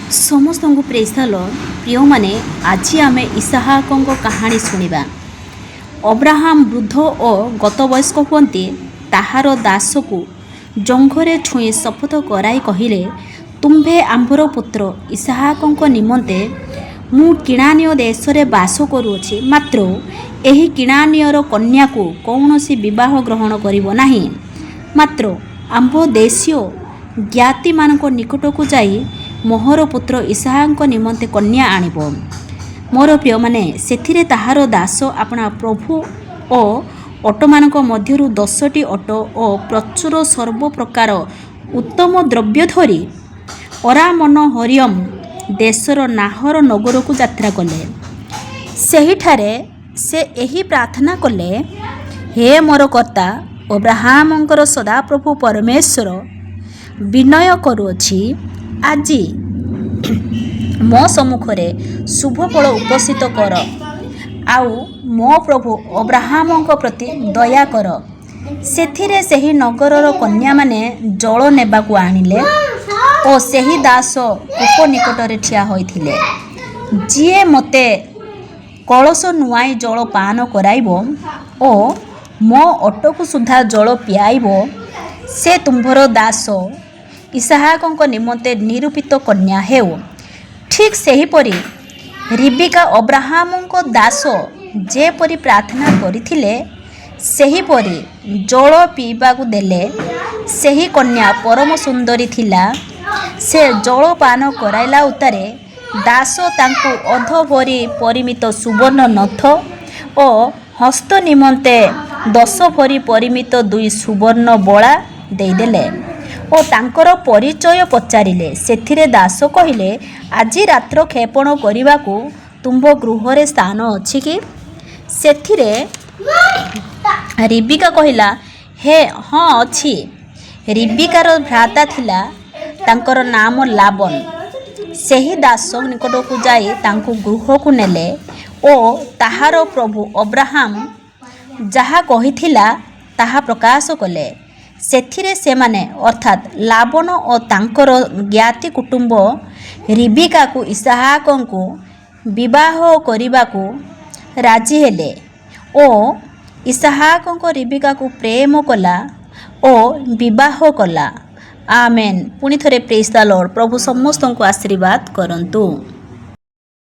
ସମସ୍ତଙ୍କୁ ପ୍ରେଜ୍ ଦ ଲର୍ଡ। ପ୍ରିୟମାନେ, ଆଜି ଆମେ ଇସାହାକଙ୍କ କାହାଣୀ ଶୁଣିବା। ଅବ୍ରାହାମ ବୃଦ୍ଧ ଓ ଗତବୟସ୍କ ହୁଅନ୍ତେ, ତାହାର ଦାସକୁ ଜଙ୍ଘରେ ଛୁଇଁ ଶପଥ କରାଇ କହିଲେ, ତୁମ୍ଭେ ଆମ୍ଭର ପୁତ୍ର ଇସାହାକଙ୍କ ନିମନ୍ତେ ମୁଁ କିଣାନୀୟ ଦେଶରେ ବାସ କରୁଅଛି, ମାତ୍ର ଏହି କିଣାନୀୟର କନ୍ୟାକୁ କୌଣସି ବିବାହ ଗ୍ରହଣ କରିବ ନାହିଁ, ମାତ୍ର ଆମ୍ଭ ଦେଶୀୟ ଜ୍ଞାତିମାନଙ୍କ ନିକଟକୁ ଯାଇ ମୋହର ପୁତ୍ର ଇସାହାକଙ୍କ ନିମନ୍ତେ କନ୍ୟା ଆଣିବ। ମୋର ପ୍ରିୟମାନେ, ସେଥିରେ ତାହାର ଦାସ ଆପଣା ପ୍ରଭୁ ଓ ଓଟମାନଙ୍କ ମଧ୍ୟରୁ 10ଟି ଓଟ ଓ ପ୍ରଚୁର ସର୍ବପ୍ରକାର ଉତ୍ତମ ଦ୍ରବ୍ୟ ଧରି ଅରାମନହରିୟମ ଦେଶର ନାହର ନଗରକୁ ଯାତ୍ରା କଲେ। ସେହିଠାରେ ସେ ଏହି ପ୍ରାର୍ଥନା କଲେ, ହେ ମୋର କର୍ତ୍ତା ଅବ୍ରାହାମଙ୍କର ସଦାପ୍ରଭୁ ପରମେଶ୍ୱର, ବିନୟ କରୁଅଛି, ଆଜି ମୋ ସମ୍ମୁଖରେ ଶୁଭଫଳ ଉପସ୍ଥିତ କର, ଆଉ ମୋ ପ୍ରଭୁ ଅବ୍ରାହାମଙ୍କ ପ୍ରତି ଦୟା କର। ସେଥିରେ ସେହି ନଗରର କନ୍ୟାମାନେ ଜଳ ନେବାକୁ ଆଣିଲେ ଓ ସେହି ଦାସ କୂପ ନିକଟରେ ଠିଆ ହୋଇଥିଲେ। ଯିଏ ମୋତେ କଳସ ନୁଆଇଁ ଜଳ ପାନ କରାଇବ ଓ ମୋ ଓଟକୁ ସୁଦ୍ଧା ଜଳ ପିଆଇବ, ସେ ତୁମ୍ଭର ଦାସ ଇସାହାକଙ୍କ ନିମନ୍ତେ ନିରୂପିତ କନ୍ୟା ହେଉ। ଠିକ୍ ସେହିପରି ରିବିକା ଅବ୍ରାହାମଙ୍କ ଦାସ ଯେପରି ପ୍ରାର୍ଥନା କରିଥିଲେ, ସେହିପରି ଜଳ ପିଇବାକୁ ଦେଲେ। ସେହି କନ୍ୟା ପରମ ସୁନ୍ଦରୀ ଥିଲା। ସେ ଜଳପାନ କରାଇଲା ଉତ୍ତାରେ ଦାସ ତାଙ୍କୁ ଅଧ ଭରି ପରିମିତ ସୁବର୍ଣ୍ଣ ନଥ ଓ ହସ୍ତ ନିମନ୍ତେ 10 ଭରି ପରିମିତ ଦୁଇ ସୁବର୍ଣ୍ଣ ବଳା ଦେଇଦେଲେ ଓ ତାଙ୍କର ପରିଚୟ ପଚାରିଲେ। ସେଥିରେ ଦାସ କହିଲେ, ଆଜି ରାତ୍ର କ୍ଷେପଣ କରିବାକୁ ତୁମ୍ଭ ଗୃହରେ ସ୍ଥାନ ଅଛି କି? ସେଥିରେ ରିବିକା କହିଲା, ହେ ହଁ, ଅଛି। ରିବିକାର ଭ୍ରାତା ଥିଲା, ତାଙ୍କର ନାମ ଲାବନ। ସେହି ଦାସ ନିକଟକୁ ଯାଇ ତାଙ୍କୁ ଗୃହକୁ ନେଲେ ଓ ତାହାର ପ୍ରଭୁ ଅବ୍ରାହାମ ଯାହା କହିଥିଲା, ତାହା ପ୍ରକାଶ କଲେ। ସେଥିରେ ସେମାନେ, ଅର୍ଥାତ୍ ଲାବନ ଓ ତାଙ୍କର ଜ୍ଞାତି କୁଟୁମ୍ବ, ରିବିକାକୁ ଇସାହାକଙ୍କୁ ବିବାହ କରିବାକୁ ରାଜି ହେଲେ ଓ ଇସାହାକଙ୍କ ରିବିକାକୁ ପ୍ରେମ କଲା ଓ ବିବାହ କଲା। ଆମେନ୍। ପୁଣି ଥରେ ପ୍ରେଜ୍ ଦ ଲର୍ଡ। ପ୍ରଭୁ ସମସ୍ତଙ୍କୁ ଆଶୀର୍ବାଦ କରନ୍ତୁ।